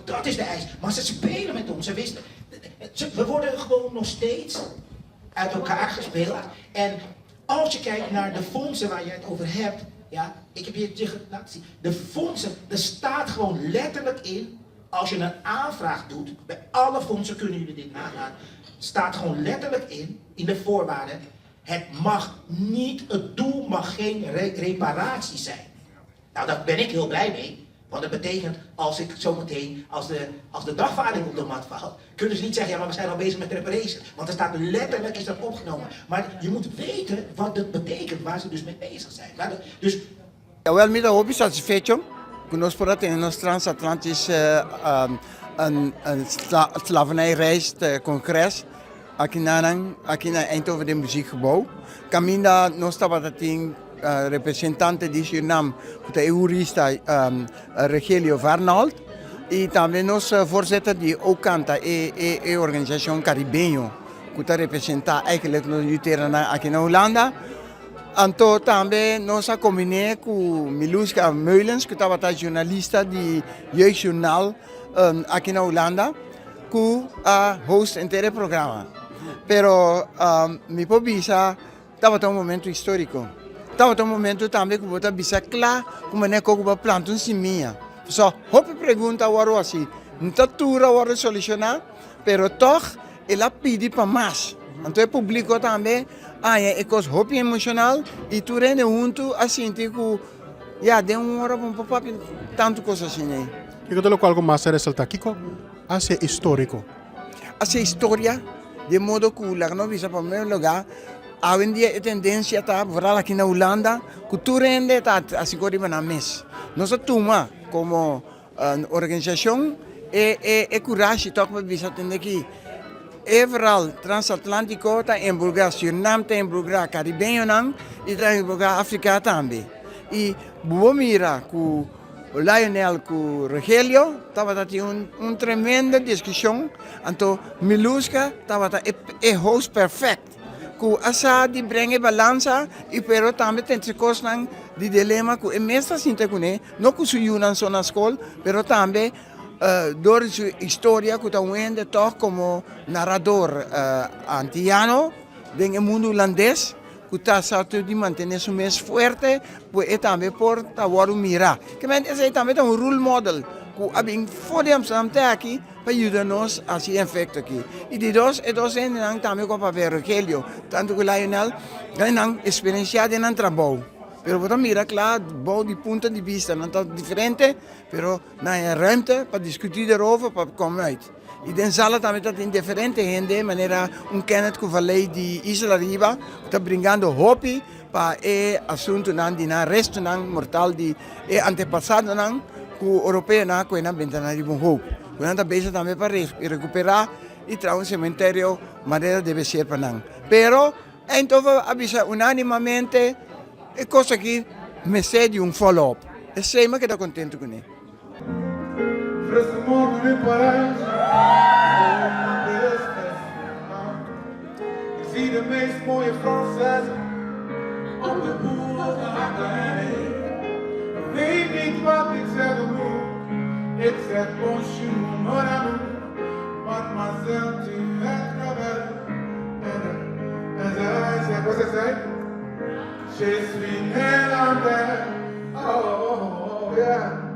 Dat is de eis. Maar ze spelen met ons. Ze wisten, we worden gewoon nog steeds uit elkaar gespeeld. En als je kijkt naar de fondsen waar je het over hebt, ja, ik heb hier je laten zien. De fondsen, er staat gewoon letterlijk in, als je een aanvraag doet, bij alle fondsen kunnen jullie dit nagaan, staat gewoon letterlijk in de voorwaarden, het mag niet, het doel mag geen reparatie zijn. Nou, daar ben ik heel blij mee. Want dat betekent, als ik zometeen, als de dagvaarding op de mat valt, kunnen ze niet zeggen: "Ja, maar we zijn al bezig met reparation." Want er staat letterlijk, is dat opgenomen. Maar je moet weten wat dat betekent, waar ze dus mee bezig zijn. Dus Jawel, mi ta hopi satisfecho ku nos por a tene nos transatlantisch een slavernijreis congres aki na Eindhoven den Muziekgebouw. Kaminda nos tabatin representante di Suriname, ku ta jurista Regelio Varnald. I tambe nos voorzitter di OCANTA, e organisashon karibeño, ku ta representá eigenlijk nos tera aki na Hulanda. Anto tambe nos a kombiná ku Miluska Meulens, ku tabata journalista di Jeugdjournaal aki na Hulanda, ku a host henter programa. Pero mi por bisa, tabata un momento históriko. Tabata un momento tambe ku bo ta bisa kla, ku ne ku planta un simia. So, hopi pregunta awor asina, no ta tur a wòrdu solushoná, pero toch el a pidi pa mas. Anto e públiko tambe, e kos hopi emoshonal i tur hende huntu a sinti ku ja, den un ora un poko tantu kos asina, ne? I ku loke mas a resaltá, kiko a hasi históriko? Hasi historia, di modo ku laga nos bisa, pa promé lugá, awendia e tendensia ta, vooral aki na Hulanda, ku tur hende ta asina riba nan mes. Nos a tuma komo un organisashon e kurashi toch pa bisa tende ku e vooral transatlántiko ta enbolbé Suriname, ta enbolbé Karibeño i ta enbolbé Afrika tambe. I bo mira ku Lionel ku Rogelio tabata tin un tremendo diskushon, anto Miluska tabata e host perfect ku a sa di bring balansa i pero tambe tin kosnan di dilema ku e mes ta sinti kuné, no ku su yunan so na skol, pero tambe door su historia ku ta wende toch komo narrador antiano den mundu hulandes ku ta sa di mantené su mes fuerte, pues e tambe por ta wòrdu mira. Ke men esei tambe ta un role model ku a bin for di Amsterdam te aki pa yuda nos hasi efekto aki. I di dos, e dos hendenan tambe ku papel Rogelio, tantu ku Lionel, nan eksperensia den nan trabou. Pero bo ta mira kla, bou di punto di bista, nan ta diferente, pero nan ruimte pa diskutí erover pa kom uit. I den sala tambe tin diferente hende, manera un Kenneth Cuvalay di Isla Riba, ta bringando hopi pa e asuntunan di nan restonan mortal di e antepasadonan ku europeonan ku nan benta na riba un hoop. Ku nan ta bezig tambe pa rekuperá i traha un sementerio manera debe ser pa nan. Pero Eindhoven a bisa unánimamente e kos aki mester di un follow-up. Esei mi a keda kontentu kuné. Frisse morgen in Parijs. Oh, mijn beste. Ik zie de meest mooie Française op de boerderij. Ik weet niet wat ik zeggen moet. Ik zeg bonjour, mon amour. Mademoiselle, tu es très belle. En zij zegt, wat zij zei? Je suis néerlandais. Oh, yeah.